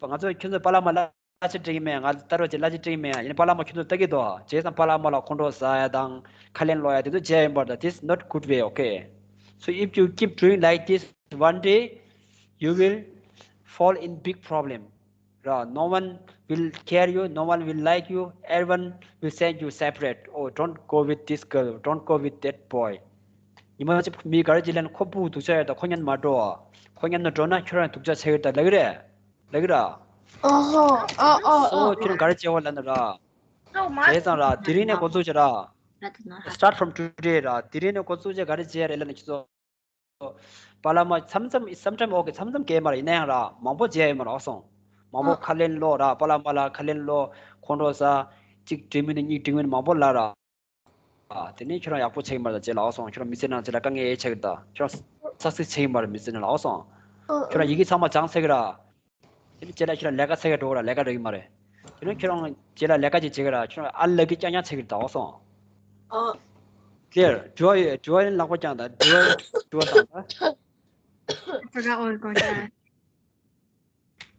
ང་ཚོ་ཁྱོད་ཚོ་པཱ་ལགས་མ་ལ་གླ་ཆ་སྤྲད་ཀྱི་མེད། ང་ཚོ་ལྟ་རོགས་བྱེད། གླ་ཆ་སྤྲད་ཀྱི་མེད། ཡིན་ནའི་པཱ་ལགས་མ་ཁྱོད་ཚོ་ལྟ་གི་འདུག་བྱས་ཙང་པཱ་ལགས་མ་ལ་ཁོང་ཁྲོ་ཟ་ཡ་དང་ཁ་ལེན་ལོག་ཡ་དེ་ཚོ་བྱས་ཡོད་པ་རེད། This is not good way, okay? So if you keep doing like this, one day you will fall in big problem. ར། No one will care you, no one will like you, everyone will send you separate. Oh, don't go with this girl, don't go with that boy. ཉི་མ་གཅིག་མི་ག་རེ་ཅིག་ལན་ཁོ་སྤུ་གུ་སྡུག་ཅག་ཡོད་ད་ཁོ་མཉམ་དུ་མ་འགྲོ། ཁོ་མཉམ་དུ་འགྲོ་ན་ཁྱོད་རང་སྡུག་ཅག་ཆགས་ཡོད་ད་ལབ་ཀྱི་རེད། ལབ་ཀྱི་ར། ཨོ་ཧོ། ཨོ་ཨོ་སོ་ཨོ། ཁྱོད་རང་ག་རེ་བྱེད་དགོས་ལབ་ན་ར། བྱས་ཙང་ར་དེ་རིང་ནས་འགོ་འཛུགས་བྱེད་ར། Start from today ར། དེ་རིང་ནས་འགོ་འཛུགས་བྱེད་ག་རེ་བྱེད་རེད་ལབ་ན་ཁྱེད་ཚོ། པཱ་ལགས་མ་མཚམས་མཚམས་sometimes okay མཚམས་མཚམས་རྒྱལ་མ་རེད། ཡིན་ན་ཡང་ར་མང་པོ་བྱས་ཡོད་མ་རེད་ཨོ་སོང་། མང་པོ་ཁ་ལན་སློག་ར། པཱ་ལགས་མ་ལགས་ཁ་ལན་སློག་ཁོང་ཁྲོ་ཟ། གཅིག་འགྲིག་མིན་ནས་གཉིས་འགྲིག་མིན་མང་པོ་ལབ་ར། དེ་ནས་ཁྱོད་རང་ཡག་པོ་བྱེད་ཀྱི་མ་རེད་ད་རྗེས་ལ་ཨོ་སོང་། ཁྱོད་རང་མི་ཚེ་ནང་རྗེས་ལ་དཀའ་ངལ་ཡས་ཆགས་ཀྱི་ད། ཁྱོད་རང་success བྱེད་ཀྱི་མ་རེད་མི་ཚེ་ནང་ལ་ཨོ་སོང་། ཁྱོད་རང་ཡི་གེ་ཚང་མ་སྦྱངས་ཚར་གྱི་ར། དེ་ནས་རྗེས་ལ་ཁྱོད་རང་ལས་ཀ་འཚོལ་ག་འགྲོ་གི་ར། ལས་ཀ་རག་གི་མ་རེད། དེ་ནས་ཁྱོད་རང་རྗེས་ལ་ལས་ཀ་ཅིག་བྱེད་གི་ར། ཁྱོད་རང་ཨ་ལག་གི་རྐྱང་རྐྱང་འཚོལ་གི་རེད་ད་ཨོ་སོང་། ཨོ། Clear. དྲི་བ་ཡོད། དྲི་བ་ཡིན་ལག་པ་བརྐྱངས་དང་། དྲི་བ་དྲི་བ་དང་ད། I forgot what was going to ask.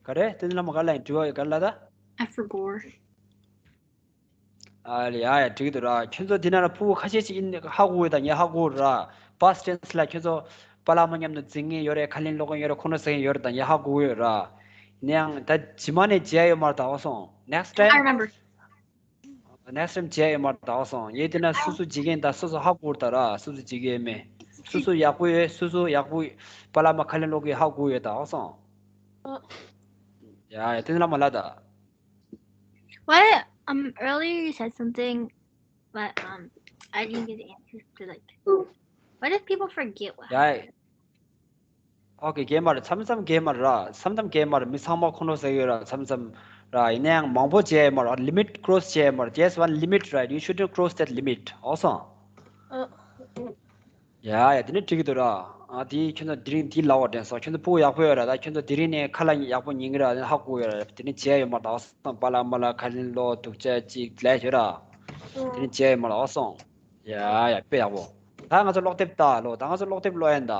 ག་རེ། དེ་ནས་ལ་མ་ག་ལ་ཡིན། དྲི་བ་ཡོད་ག་ལ་ད། I forgot. ཨ་ལེ་ཡ་ཡ་འགྲིག་གི་འདུག་ར། ཁྱོད་ཚོ་འདི་ན་ར་ཕྲུ་གུ་ཁ་ཤས་ཅིག་ཡིན་ཧ་གོ་ཡོད་ད། ངས་ཧ་གོ་ར། Past tense ལ་ཁྱོད་ཚོ་པཱ་ལགས་མ་མཉམ་དུ་འཛིང་མཁན་ཡོད་རེད། ཁ་ལན་སློག་མཁན་ཡོད་རེད། ཁོང་ཁྲོ་ཟ་མཁན་ཡོད་རེད་ད། ངས་ཧ་གོ་ཡོད་ར། ཡིན་ན་ཡང་ད་རྗེས་མ་ནས་བྱེད་ཡ་ཡོད་མ་རེད་ད་ཨོ་སོང་། Next time. I remember. Next time བྱེད་ཡ་ཡོད་མ་རེད་ད་ཨོ་སོང་། ངས་བལྟས་ན་སོ་སོ་བྱེད་མཁན་ད་སོ་སོ་ཧ་གོ་ར་ད་ར། སོ་སོ་བྱེད་མཁན་མེད། སོ་སོ་ཡག་པོ་ཡོད། སོ་སོ་ཡག་པོ་པཱ་ལགས་མ་ཁ་ལན་སློག་མཁན་ཧ་གོ་ཡོད་ད་ཨོ་སོང་། ཡ་ཡ་དེ་ནས་ལ་མ་ལ་ད། What, um, earlier you said something, but, um, I didn't get the answer to, like, what if people forget what happened? ཡ་ཡ། ཨོ་ཁེ། རྒྱལ་མ་རེད། མཚམས་མཚམས་རྒྱལ་མ་རེད་ར། མཚམས་མཚམས་རྒྱལ་མ་རེད། མི་ཚང་མ་ཁོང་ཁྲོ་ཟ་གི་ཡོད་ར། མཚམས་མཚམས་ར། ཡིན་ན་ཡང་མང་པོ་བྱས་མ་རེད། Limit cross བྱས་མ་རེད། There's one limit, right? You shouldn't cross that limit. ཨོ་སོང་། ཡ་ཡ་དེ་ནས་འགྲིག་གི་འདུག་ར། ཨ་དེ་ཁྱོད་ཚོ་དེ་རིང་དེ་ལབ་པ་དྲན་སོང་། ཁྱོད་ཚོ་ཕྲུ་གུ་ཡག་པོ་ཡོད་ར། ད་ཁྱོད་ཚོ་དེ་རིང་ནས་ཁ་ལ་ཡག་པོ་ཉན་གི་ར། ཧ་གོ་ཡོད་ར། དེ་རིང་བྱས་ཡོད་མ་རེད་ད་ཨོ་སོང་། པཱ་ལགས་མ་ལགས་ཁ་ལན་སློག་སྡུག་ཅག་ཅིག་ལས་ཡོད་ར། དེ་རིང་བྱས་ཡོད་མ་རེད་ཨོ་སོང་། ཡ་ཡ་དཔེ་ཡག་པོ། ད་ང་ཚོ་ཀློག་དེབ་ལྟ་ལོ། ད་ང་ཚོ་ཀློག་དེབ་ཀློག་ཡ་ཡིན་ད།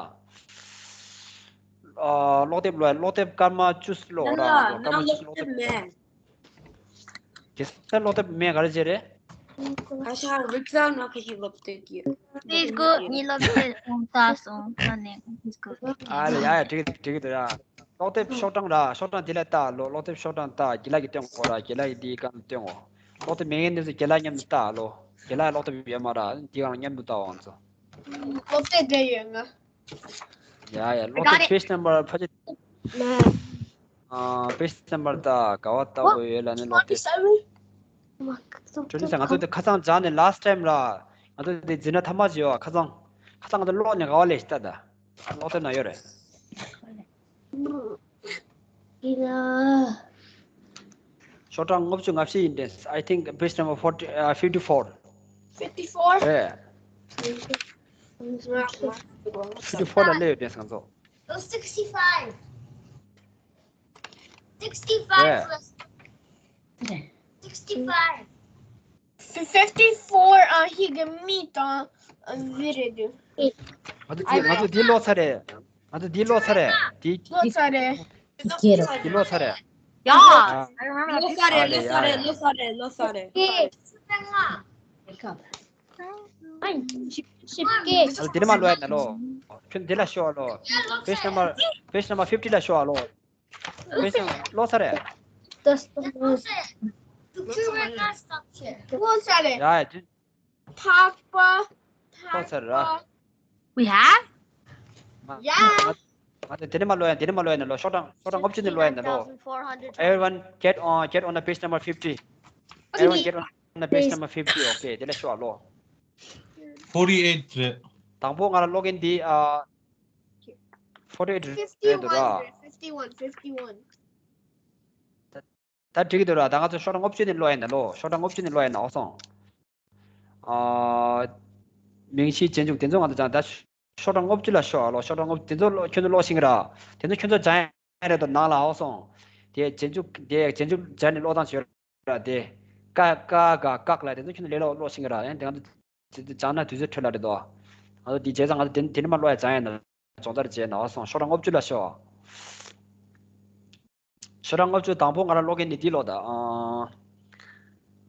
ཨ་ཀློག་དེབ་ཀློག་ཡ། ཀློག་དེབ་སྐར་མ་བཅུ་ཀློག་ར། ང་ཀློག་དེབ་མེད། གེ་སར་ཀློག་དེབ་མེད་ག་རེ་བྱས་རེད། ཁ་ཤས་རིག་གསར་ནང་ཁ་ཤས་སློབ་དེབ་ཀྱི། Please go. ངའི་སློབ་དེབ་ཡོང་ད་སོང་ད་ནས། Please go. ཨ་ལེ་ཡ་ཡ་འགྲིག་གི་འགྲིག་གི་འདུག་ཡ། ཀློག་དེབ་ཤོག་གྲངས་ར། ཤོག་གྲངས་དེ་ལ་ལྟ་ལོ། ཀློག་དེབ་ཤོག་གྲངས་ལྟ། རྒན་ལགས་ཀྱིས་སྟོན་གོ་ར། རྒན་ལགས་ཀྱིས་འདིའི་སྒང་སྟོན་གོ། ཀློག་དེབ་མེད་མཁན་དེ་ཚོ་རྒན་ལགས་མཉམ་དུ་ལྟ་ལོ། རྒན་ལགས་ཀློག་དེབ་ཡོད་མ་ར། འདིའི་སྒང་མཉམ་དུ་ལྟ་འོང་ཚོ། ཀློག་དེབ་དེ་ཡོད་ང་། ཡ་ཡ། ཀློག་དེབ་page number ཕལ་ཆེར། ཨ་page number ད་ག་བ་ལྟ་བུ་ཡོད་ལབ་ན་ཀློག་དེབ། ཀྲུའུ་ལི་ས། ང་ཚོ་དེ་ཁ་སང་སྦྱངས་ནས་last time ར། ང་ཚོ་དེ་འཛིན་གྲྭ་མཐའ་མ་བྱས་ཡོད། ཁ་སང་ཁ་སང་ང་ཚོ་ཀློག་ནས་ག་བ་ལས་ཤི་ལྟ་ད། ཀློག་དེབ་ན་ཡོད་རེད། ཤོག་གྲངས་ལྔ་བཅུ་ང་བཞི་ཡིན་དྲན། I think page number forty, uh, fifty-four. Fifty-four? རེད། fifty-four ལ་སླེབས་ཡོད་དྲན་ང་ཚོ། Oh, sixty-five. Sixty-five. རེད། Sixty-five. Fifty-four ཨ་ཧི་གི་མི་དང་ཨ་བི་རེད་དུ། ང་ཚོ་འདི་ང་ཚོ་འདི་ཀློག་ཚར་རེད། ང་ཚོ་འདི་ཀློག་ཚར་རེད། འདི་ཀློག་ཚར་རེད། འདི་ཀློག་ཚར་རེད། ཡ། ཨ། I remember that. ཀློག་ཚར་རེད། ཀློག་ཚར་རེད། ཀློག་ཚར་རེད། ཀློག་ཚར་རེད། ཨ། འདི་ནས་མར་ཀློག་ཡ་ན་ལོ། ཁྱོད་འདི་ལ་ཤོག་ལོ། Page number, page number fifty ལ་ཤོག་ལོ། Page number ཀློག་ཚར་རེད། ཀློག་ཚར་རེད། ཡ་ཡ། འདི་ཐག་པ། ཐག་པ། ཀློག་ཚར་རེད། We have? ཡ། ང་ཚོ་དེ་ནས་མར་ཀློག་ཡ། དེ་ནས་མར་ཀློག་ཡ་ན་ལོ། ཤོག་གྲངས་ཤོག་གྲངས་ལྔ་བཅུ་ནས་ཀློག་ཡ་ན་ལོ། Everyone get on, get on the page number fifty. Everyone get on the page number fifty. Okay དེ་ལ་ཤོག་ལོ། Forty-eight རེད། དང་པོ་ང་ལ་ཀློག་མཁན་འདི་ཨ། forty-eight རེད་འདུག་ར། Fifty-one, fifty-one. ད་འགྲིག་གི་འདུག་ར། ད་ང་ཚོ་ཤོག་གྲངས་ལྔ་བཅུ་ནས་ཀློག་ཡ་ན་ལོ། ཤོག་གྲངས་ལྔ་བཅུ་ནས་ཀློག་ཡ་ན་ཨོ་སོང་། ཨ། མིང་གཞི་རྗེས་འཇུག་དེ་ཚོ་ང་ཚོ་སྦྱང་། ད་ཤོག་གྲངས་ལྔ་བཅུ་ལ་ཤོག་ཨ་ལོ། ཤོག་གྲངས་ལྔ་བཅུ་དེ་ཚོ་ཀློག་ཁྱོད་ཚོ་ཀློག་ཤེས་ཀྱི་ར། དེ་ཚོ་ཁྱོད་ཚོ་སྦྱང་ཡ་རེད་དོ་ནང་ལ་ཨོ་སོང་། དེ་རྗེས་འཇུག་དེ་རྗེས་འཇུག་སྦྱར་ནས་ཀློག་སྟངས་བྱོས་ར་དེ། ཀ་ཀ་ག་ཀག་ལ་དེ་ཚོ་ཁྱོད་ཚོ་ལས་སླ་པོ་ཀློག་ཤེས་ཀྱི་ར། ཡང་དེ་ང་ཚོ་དེ་ཚོ་སྦྱང་ན་དུས་ཚོད་འཕྲོད་ལ་རེད་དོ། ང་ཚོ་དེ་བྱས་ཙང་ང་ཚོ་དེ་དེ་ནས་མར་ཀློག་ཡ་སྦྱང་ཡ་ན། སྦྱོང་བརྡར་བྱས་ན་ཨོ་སོང་། ཤོག་གྲངས་ལྔ་བཅུ་ལ་ཤོག་ཤོག་གྲངས་ལྔ་བཅུ་དང་པོ་ང་རང་ཀློག་མཁན་ནི་འདི་ཀློག་ད། ཨ།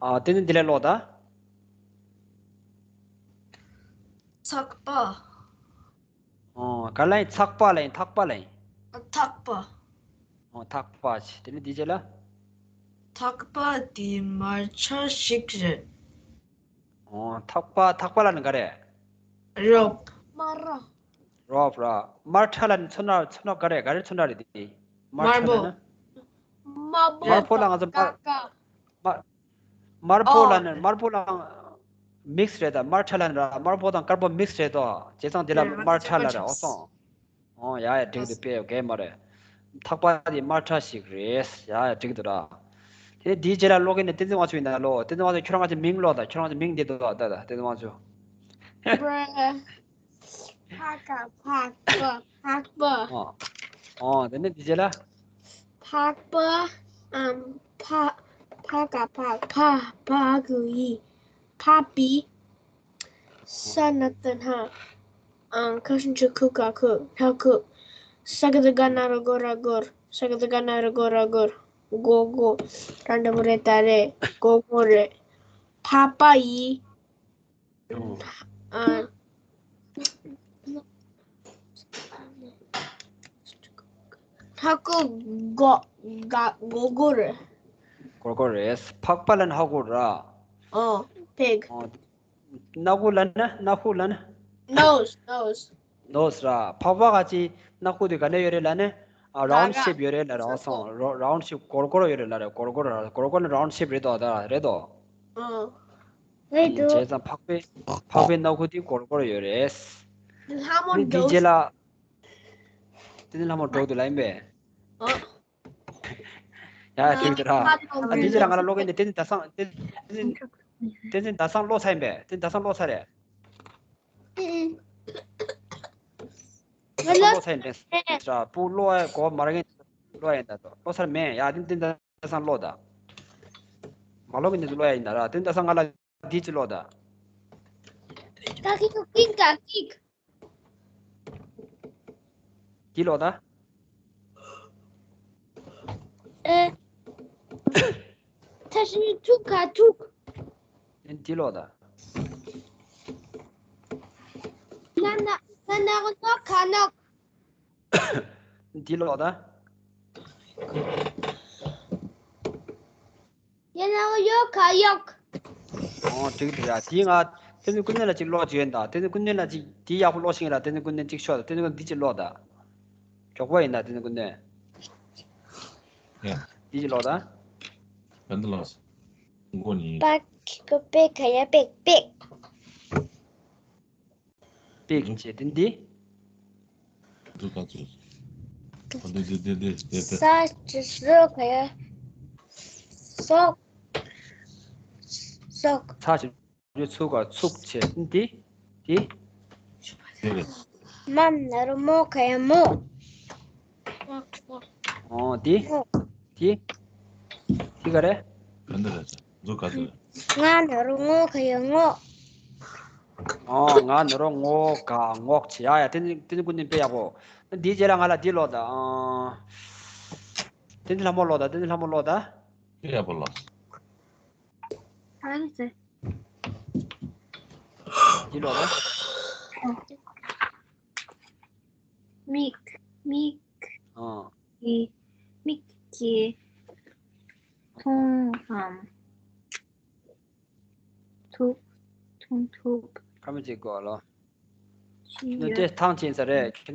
ཨ། དེ་ནི་འདི་ལས་ཀློག་ད། ཚགས་པ། ཨ། ག་ལ་ཡིན། ཚགས་པ་ལ་ཡིན། ཐག་པ་ལ་ཡིན། ཐག་པ། ཨོ། ཐག་པ་ཆེ། དེ་ནས་དེའི་རྗེས་ལ། ཐག་པ་དེ་མར་ཆ་ཞིག་རེད། ཨོ། ཐག་པ། ཐག་པ་ལབ་ན་ག་རེ། རོབ། མར་ར། རོབ་ར། དམར་ཁྲ་ལབ་ན་ཚོན་ཁྲ། ཚོན་ཁྲ་ག་རེ། ག་རེ་ཚོན་ཁྲ་རེད་དེ། དམར་ཁྲ་ལབ་ན། དམར་པོ། དམར་པོ་ལ་ང་ཚོ་དམར། ཀ་ཀ་དམར། དམར་པོ་ལབ་ན། དམར་པོ་ལ་མིག་སི་རེད་ད། དམར་ཁྲ་ལབ་ན་ར། དམར་པོ་དང་དཀར་པོ་མིག་སི་རེད་དོ། བྱས་ཙང་དེ་ལ་དམར་ཁྲ་ལབ་རེད། ཨོ་སོང་། ཨོ་ཡ་ཡ། འགྲིག་འདུག་དཔེ་ཡོད་གལ་མ་རེད། ཐག་པ་དེ་དམར་ཁྲ་ཞིག་རེད། ཡ་ཡ། འགྲིག་འདུག་ར། དེ་ནས་དེའི་རྗེས་ལ་ཀློག་མཁན་ནི་བསྟན་འཛིན་དབང་ཕྱུག་ཡིན་ན་ཀློག་བསྟན་འཛིན་དབང་ཕྱུག། ཁྱོད་རང་གི་མིང་ཀློག་ད། ཁྱོད་རང་གི་མིང་འདི་འདུག་ད། ད་བསྟན་འཛིན་དབང་ཕྱུག་བྷ་ར། ཕ་ག་ཕག་པ། ཕག་པ། ཨོ། ཨོ། དེ་ནས་དེའི་རྗེས་ལ། ཕག་པ། ཨམ། ཕ། ཕ་ག་ཕག་ཕ། ཕ་གི་ཡི། ཕ་པི། ས་ན་བཏགས་སྣ། ཨང་། ཁ་ཞབས་ཀྱུ་ཁུ་ག་ཁུ། སྣ་ཁུ། ས་ག་བཏགས་སྒ་ན་རོ་སྒོ་ར་སྒོར། ས་ག་བཏགས་སྒ་ན་རོ་སྒོ་ར་སྒོར། སྒོ་སྒོ། ར་འགྲེང་བུ་རེ་ད་རེད། སྒོ་སྒོ་རེད། ཕ་པ་ཡི། ཨང་། ཧ་གོ་གོ་ག་གོ་གོ་རེད། གོར་གོར་རེད། ཕག་པ་ལབ་ན་ཧ་གོ་ར། ཨོ། pig། ཨོ། སྣ་ཁུག་ལབ་ན། སྣ་ཁུག་ལབ་ན། nose nose། nose ར། ཕག་པ་ག་ཅི་སྣ་ཁུག་དེ་ག་ནས་ཡོད་རེད་ལབ་ན། ཨ། round shape ཡོད་རེད་ལབ་ར། ཨོ་སོང་། round shape། གོར་གོར་ཡོད་རེད་ལབ་ར། གོར་གོར་ར། གོར་གོར་ནི་round shape རེད་དོ། ད་རེད་དོ། ཨོ། རེད་དོ། བྱས་ཙང་ཕག་པའི། ཕག་པའི་སྣ་ཁུག་དེ་གོར་གོར་ཡོད་རེད། ལྷ་མོ་ནི་དེའི་རྗེས་ལ། དེ་ནི་ལྷ་མོ་འགྲོ་འདུག་ལབ་ཡིན་པས། ཨོ། ཡ་ཡ། འགྲིག་འདུག་ར། ཨ། དེའི་རྗེས་ལ་ང་ལ་ཀློག་མཁན་དེ། བསྟན་འཛིན་ཟླ་བཟང་། བསྟན་བསྟན་འཛིན་ཟླ་བཟང་ཀློག་ཚར་ཡིན་པས། བསྟན་འཛིན་ཟླ་བཟང་ཀློག་ཚར་རེད། ཀློག་ཚར་ཡིན་པས་ར། སྤུ་ཀློག་ཡ་གོ་མ་ར་མཁན་ཀློག་ཡ་ཡིན་ད། ཀློག་ཚར་མེད་ཡ། བསྟན་འཛིན་ཟླ་བཟང་ཀློག་ད། མ་ཀློག་མཁན་དེ་ཚོ་ཀློག་ཡ་ཡིན་ད་ར། བསྟན་འཛིན་ཟླ་བཟང་ང་ལ་འདི་ཅིག་ཀློག་ད། ཀ་ཀི་ཀུ་ཀིང་ཀ་ཀིག་འདི་ཀློག་ད། ཨེ། ཐ་ཤི་ཐུག་ཁ་ཐུག་འདི་ཀློག་ད། ན་ན་ན་ན་ནོ་ཁ་ནོག་འདི་ཀློག་ད། ཡ་ན་ཡོ་ཁ་ཡོག་ཨོ། འགྲིག་འདུག་ཡ། དེ་ང་བསྟན་འཛིན་ཀུན་གནས་ལ་ཅིག་ཀློག་བྱས་ཡིན་ད། བསྟན་འཛིན་ཀུན་གནས་ལ་ཅིག་དེ་ཡག་པོ་ཀློག་ཤེས་ཀྱི་ར། བསྟན་འཛིན་ཀུན་གནས་ཅིག་ཤོག་ད། བསྟན་འཛིན་ཀུན་གནས་འདི་ཅིག་ཀློག་ད། མགྱོགས་པོ་ཡིན་ད། བསྟན་འཛིན་ཀུན་གནས། ཡ། འདི་ཅིག་ཀློག་ད། ག་འདི་ལ། མགོ་ནི། པག་གི་པེ་ག་ཡ་པེག་པེག་པེག་བྱས་དེ་འདི། འདི་ག་ཚོད། འདི་འདི་འདི་འདི་འདི་འདི། ས་ཅི་སོ་ག་ཡ། སོག་སོག་ཚ་ཞབས་ཀྱུ་ཚུ་ག་ཚུགས་བྱས་འདི། འདི། འདི་རེད། མ་ན་རོ་མོ་ག་ཡ་མོ། ཨོ་འདི། མོ། འདི། འདི་ག་རེད། ག་འདི་རེད། འདི་ག་འདི་རེད། ང་ན་རོ་ངོ་ག་ཡ་ངོ། ཨོ། ང་ན་རོ་ངོ་ག་ངོག་བྱས། ཡ་ཡ། བསྟན་འཛིན་ཀུན་གནས་དཔེ་ཡག་པོ། འདིའི་རྗེས་ལ་ང་ལ་འདི་ཀློག་ད། ཨ། བསྟན་འཛིན་ལྷ་མོ་ཀློག་ད། བསྟན་འཛིན་ལྷ་མོ་ཀློག་ད། དཔེ་ཡག་པོ་ལ། ཨ་ནི་ཟེར། འདི་ཀློག་ད། མིག་མིག་ཨ། གི་མིག་གི་མཐོང་ལམ། ཐུག་མཐོང་ཐུབ། ཁ་མི་བྱེད་དགོས་ལོ། ཤེས་ནི་ཡོད། དེ་ཐང་ཆད་ས་རེད། ཁྱོད་